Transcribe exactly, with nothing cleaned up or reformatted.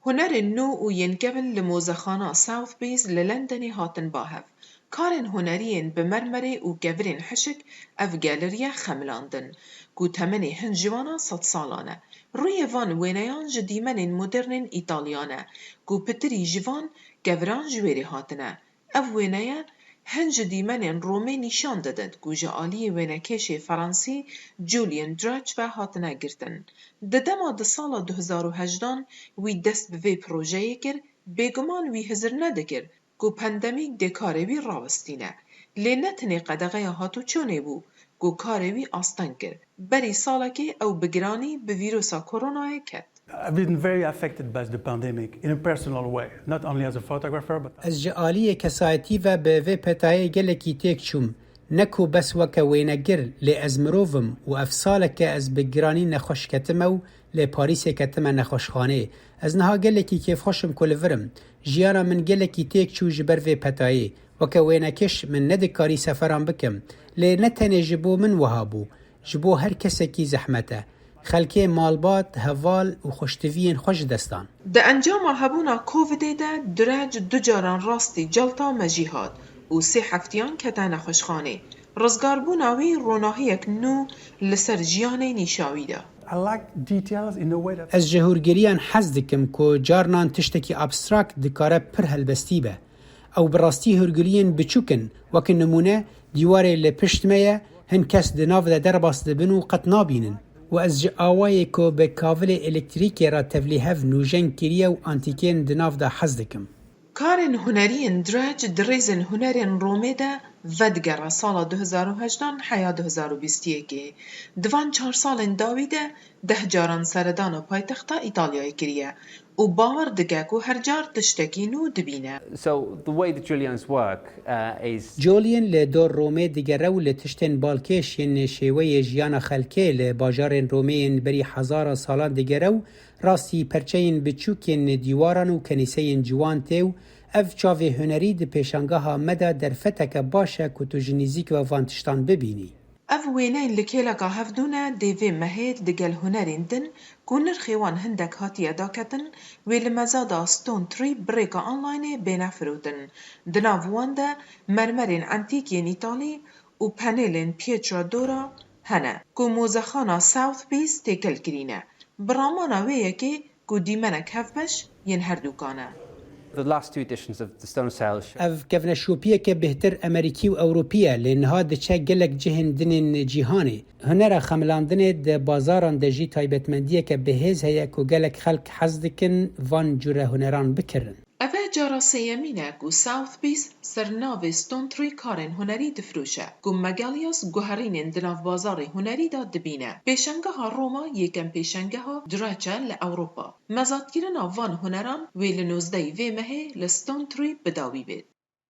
Hunerên nû û yên kevin li mozexana Sotheby's li Londonê hatin ba hev. Karên hunerî yên bi mermerê û kevirên hişik ev galeriye xemilandin, ku temenê hin ji wana sed salan e. Rûyê van wêneyan ji dîmenên modernên Îtalyan e, ku pitirî ji van keviran ji wêrê hatine. Ev wêneye hin ji dîmenên Romê nîşan didin ku ji aliyê wênekêşê Fransî Julian Drach ve hatine girtin. Di dema di sala du hezar û hejdan wî dest bi vê projeyê kir, bêguman wî hizir nedikir ku pandemîk dê karê wî rawestîne. Lê ne tenê qedexeya hatûçûnê bû ku karê wî asteng kir. Berî salekê ew bi giranî bi vîrusa koronayê ket. I've been very affected by the pandemic in a personal way, not only as a photographer, but Ez ji aliyê kesayetî ve bi vê petayê gelekî têk çûm. Ne ku bes weke wênegir, lê ez mirov im û ev salek e ez bi giranî nexweş ketime û li Parîsê ketime nexweşxanê. Ez niha gelekî kêfxweş im ku li vir im. Jiyana min gelekî têk çû ji ber vê petayê. Weke wênekêş min nedikarî seferan bikim. Lê ne tenê ji bo min wiha bû. Ji bo her kesekî zehmet e. Xelkê malbat, heval û xweştiviyên xwe ji dest dan. Di encama hebûna Covidê de Drach du caran rastî celta me jî hat û sê heftiyan kete nexweşxanê. Rizgarbûna wî ronahiyek nû li ser jiyanê nîşa wî da. I like details in a way that Ez ji hûrgiliyan hez dikim ku carinan tiştekî abstrakt dikare pir helbestî be. Ew bi rastî hûrgiliyên biçûk in, weke nimûne, dîwarê li pişt me ye, hin kes di nav de derbas dibin û qet nabînin. Û ez ji awayê ku bi kavilê elektrîkê re tevlîhev nûjen kiriye û antîkên di nav de hez dikim. Karên hunerî yên Drach di rêzên hunerên Romê de vedigere sala du hezar û hejdan heya du hezar û bîst û yekê. Di van çar salên dawî de deh caran seredana paytexta Îtalyayê kiriye û bawer dike ku her car tiştekî nû dibîne. So the way that Julian's work, uh, is Julian li dor Romê digere û li tiştên balkêş yên şêweyê jiyana xelkê li bajarên Romê yên berî hezara salan digere û rastî perçeyên biçûk yên dîwaran û kenîseyên ciwan tê û ev çavê hunerî di pêşangeha me de derfeteke baş e ku tu ji nîzîk ve van tiştan bibînî. Ev wêneyên li kêleka hevdû ne dê vê mehê digel hunerên din ku nirxê wan hindek hatiye daketin, wê li meza de Stone Tree bi rêka onlinê bêne firotin. Di nav wan de mermerên entîk yên Îtalî û panelên Pietra Dora hene ku mozexana Sotheby's têkel kirîne. Bi ramana wê yekê ku dîmenek hevbeş yên herdûkan e. The last two editions of the Stone Sale show. Ev kevneşopiyeke bêhtir Amerîkî û Ewropî ye, lê niha diçe gelek cihên din ên cîhanê. Hunera xemilandinê di bazaran de jî taybetmendiyeke bihêz heye ku gelek xelk hez dikin van cûre huneran bikirin. Ev e cara sêyemîn e ku Sotheby's ser navê Stone Tree karên hunerî difroşe, ku Megalias guherînên di nav bazarê hunerî de dibîne. Pêşengeha Roma yekem pêşengeha Drach e li Ewropa. Mezatkirina van huneran wê li nozdehê vê mehê li Stone Tree bi dawî bêt.